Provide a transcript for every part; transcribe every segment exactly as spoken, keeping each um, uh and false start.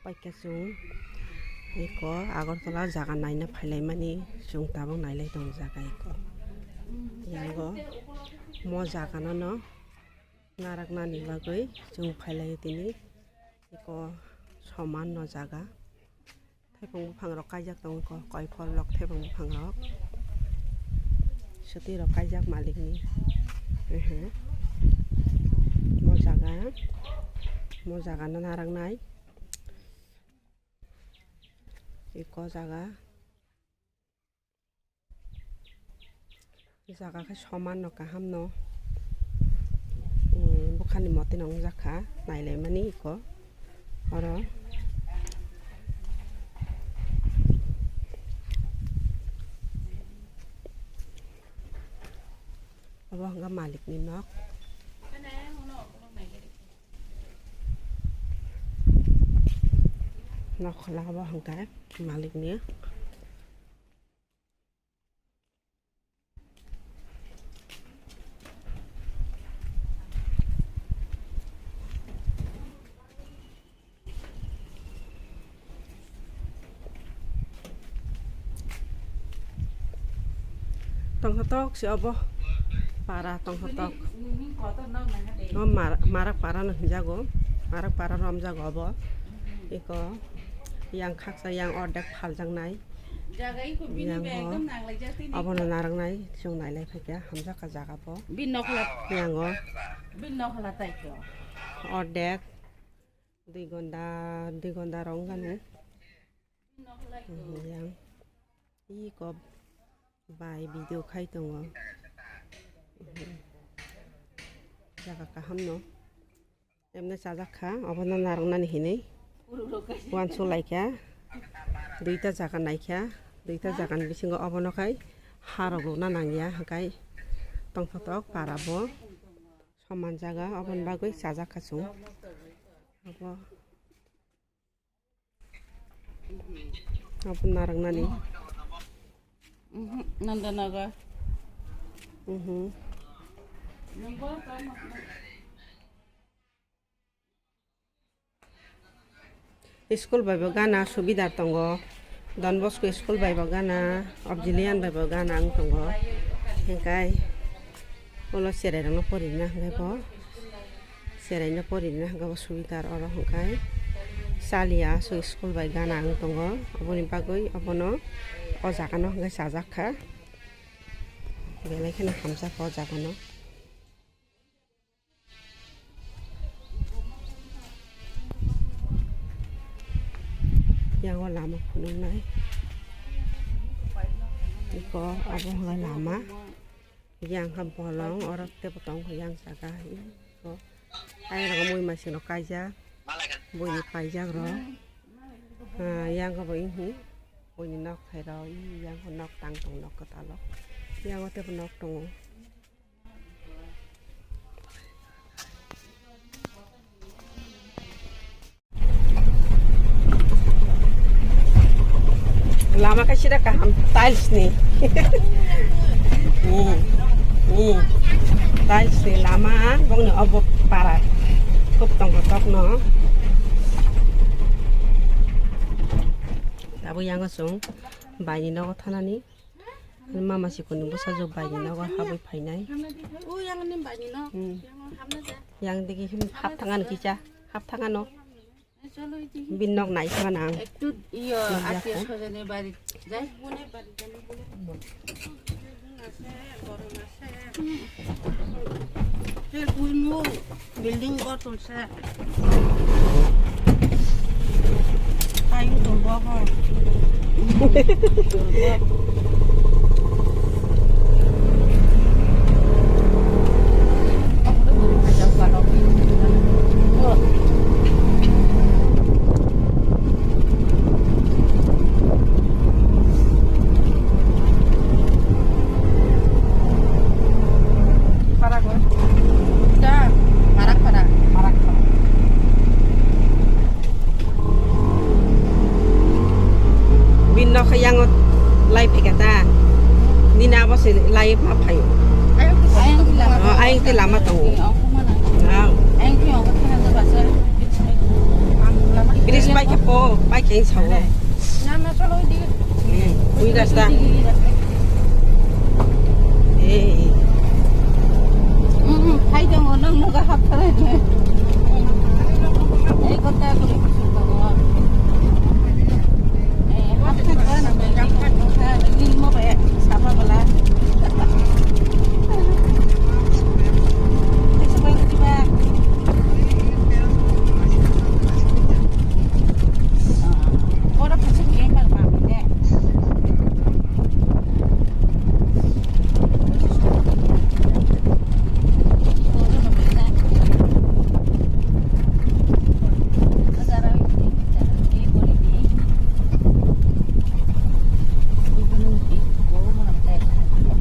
Paikha chwng eko Agartala jaga naina phailaimani chwng tabuk nailai tongo jaga eko. Yango mo jaga no no naraknani bagwi chwng phailaio tini eko soman no jaga. Thaipung buphang rok kaijak tongo ko, koiphol rok thaipung buphang rok. Swtwi rok kaijak malik ni. Ehe. Mo jaga, mo jaga no naraknai. Eko jaga. Jaga khe soman no kaham no, eh, bukhani mote no wngjak kha, nailaimani eko oro. Obo hwnkha malik ni nok. Nok khwla obo hwnkha malik ni. Tongthotok se obo para tongthotok. O mar-, marak para no hinjago, marak para romjago obo. Eko yang khaksa yang ordek phaljaknai. Jaga iko bini Yang bag o dam nang lai jak tini. Abono naraknai chwng nailai phaikha hamjakha jaga bo. Bin nok la. Yang o. Bin nok la tai ko. Ordek. Dui gonda, dui gonda rong ganu. Bin nok la ko. Yang. Iko bai video khai tongo. Jaga kaham no. Emne chajak kha, obono narwknani hinwi. Uansuk lai kha, duita jaga nai kha, duita jaga ni bisingo obono khai ha rok rwna nang ya, hwnkhe tongthotok para bo soman jaga, oboni bagwi chajak kha chwng. Obo. Abo narwknani. Mhm, Nandanagar. Mhm. School bai bo gana subidar tongo. Don Bosco school bai bo gana, Auxilian bai bo gana wng tongo. Hingkai. Ulo cherai rokno pori rwna hwnkhe bo, cherai no pori rwna hwnkhe bo subidar oro hwnkhe chaliya aswk school bai gana wng tongo, oboni bagwi obono o jaga no hwnkhe chajak kha, belai kheno hamjak o jaga no. Yang o lama phunuknai. Iko obo hwnkhai lama. Yang kha bolong, oro tei bo tong kha yang saka. Iko ai rok mui masing rok kaijak. Buini paijak rok. Ah, yang kha bo ini. Buini nok thai rok. Yang kha nok tang tong nok kwtal o. Yang o tei bo nok tongo. Lama khe sida kaham, tiles ni. Hmm. Hmm. Tiles ni lama, bongni obo para. Khub tongthotok no. Abo yango chwng baini nogo thanani. Mama sikoni bwsajwk baini nogo habwi phainai. O yang ni baini no. Hmm. Yang digi him hap thangano kisa, hap thangano. Bin nok nai thangana ang. একটু ইয়ে, আত্মীয় স্বজনের বাড়ি যাই। Building ghor tongsa. Kayu tongbo ho. Para ko. Da, marak para. Marak para. Bin nok yang lai phika ta. Nina abo se lai ma phayo. Ayang ti lama. Oh, ayang ti lama tongo. Ayang ti lama. Wow. Ayang ti abo thana da basa. Bridge pa Ko, pai keng sao. Nama solo di. Hmm, ui gasta. Eh. Hmm, hai dong, nang naga hap thare. Eh, kota ko. Eh, hap thare. Ni mo ba sapa bala.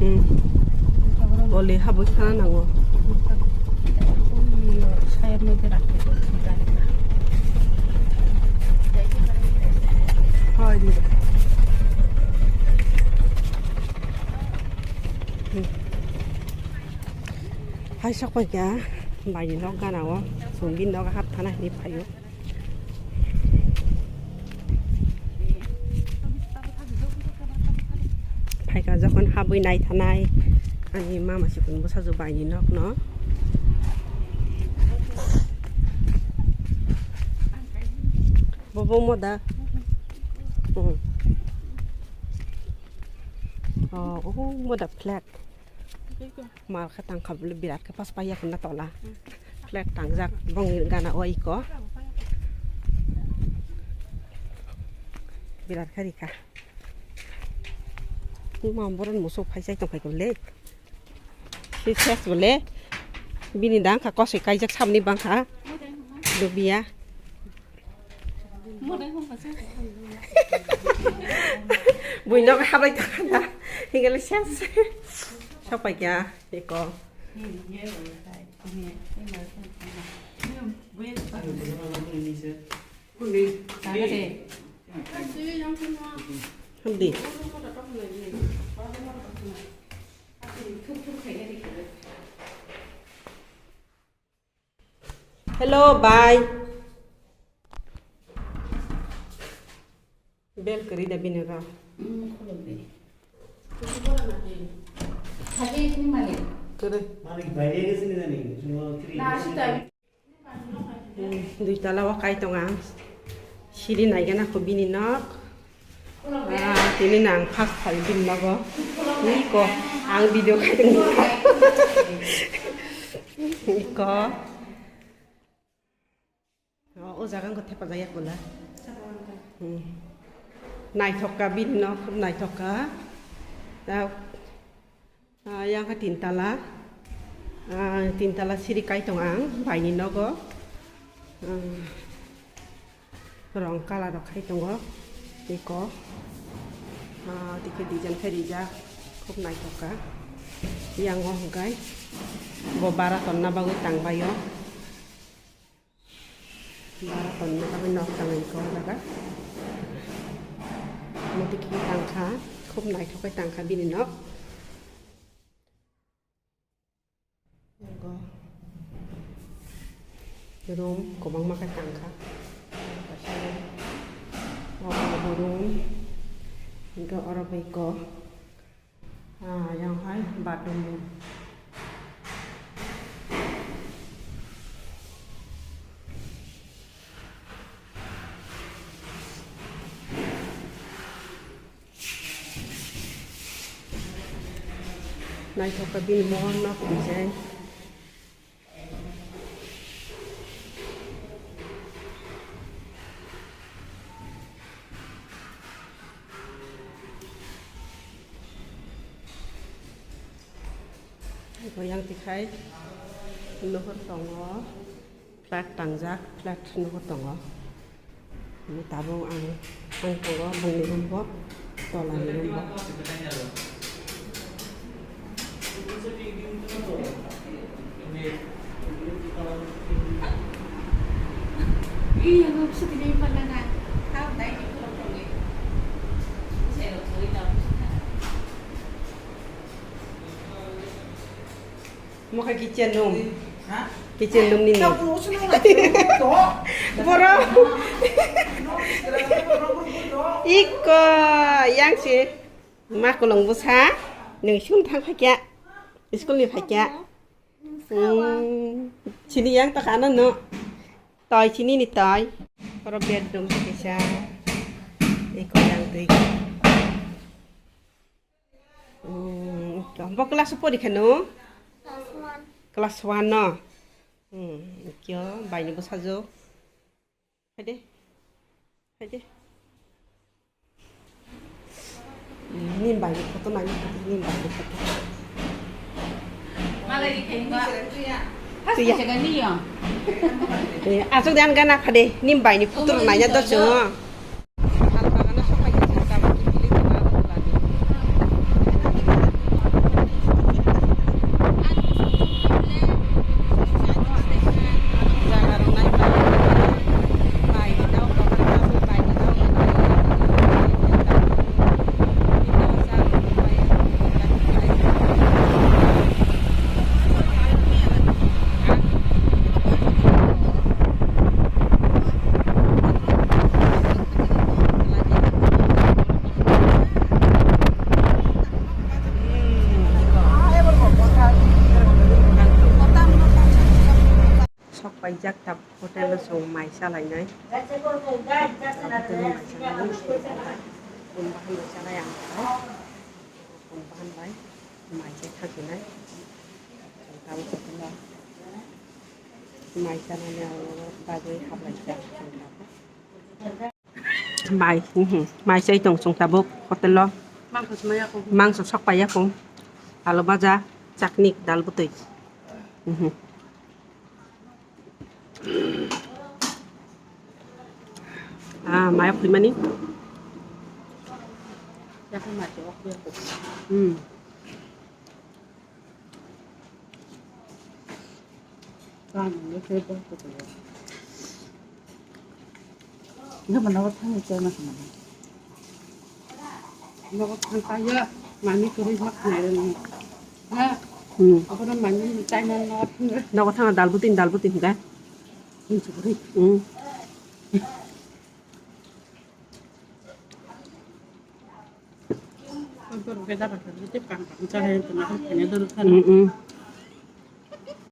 Hmm. Oli habwi sana nango. Hai, di. Hmm. Hai, sok pai kha, bai ni nok gana o, chwng bini nogo hap thana hinwi phaio. Phaikha jokhon habwi naithanai ani mama sikon bwsajwk bai ni nokno. Bobo moda. Hmm. Oh, oh, moda flag. Mal khe tang kha bwle birat khe pas paiya khwna tola. Flag tangjak bongni gana o iko. Birat khe rikha. Tuma borok ni musu phai chai tong phai le. Si ses bole. Bini dang kha kosoi kaijak samni bang kha. Dubiya. Buino habai thangkha. Hingale ses. Sapai kya eko. Hamdi. Hello, bye. Bel kwrwi da bini rok. Kwrwi. Dui tala o kai tong ang. Siri naigana kho bini nok. Ah, tini nang first phai bini nogo. Ni ko ang video khai tong. Ni ko. O, o jaga wngkha thepajak yak bwla. Hmm. Naithok kha bini nok, naithok kha. Ta, ah, yang kha tin tala. Ah, tin tala siri kai tong ang, baini nogo. Ah, rong colour rok khai tongo. Eko. Ah, tei khe design khe rijak. Khub naithok kha. Yang o hwnkhe bo bara tonna bagwi tang bai o. Bara tonna bagwi nok tangwi kok jaga. Motiki tangkha, khub naithok khe tangkha bini nok. Room kwbangma khe tangkha. Obo room, hwnkhe oro bai kok. Ah, yang hai bathroom room. Naithok kha bini mohor nok design. Yang tikhai nuhur tongo, flag tangjak, flag nuhur tongo. Tabuk ang, ang tongo bongni room bo, tola ni room bo. Mo kha kitchen room. Ha? Kitchen room nini. Borok. Iko, yang si ma kolong busa, nung sum thang phai kya, school ni phai kya. Hmm, sini yang tak ano no. Toi sini ni toi. Oro bedroom se kisa. Iko yang tui. Hmm, iko. Bo class pori khano? Class one. Class one no. Hmm, kyo, bai ni busa jo. Haide. Haide. Nim bai ni photo nai, nim bai ni photo. Tuya. Eh, asuk dan gana phade, nim bai ni photo nai na docho. Sok paijak tabuk hotel o chwng mai chalainai. Hotel o mai chalainai. Pun bahan mai chalai ang. Pun bahan bai mai chai thang sinai. Chwng tabuk hotel o mai chanani bagwi haplaijak chwng tabuk. Mai, mhm, mai chai tong chwng tabuk hotel o. Mangso sok paiyakung. Alu baja, chakni, dal bwtwi. Mhm. Ah, mai phuimani. Hmm. Nogo thangwi chaima khe mano. Nogo thang kaiya, mami kwrwi hor khnai rwngno. Ha? Hmm. Abono mami chaima nogo thangwi. Nogo thangna dal butin, dal butin hwnkhe. Hinsu kwrwi. Hmm. Borok beda rok tei pang pang cha hai tongma hai khaina doro thani. Mm, mm.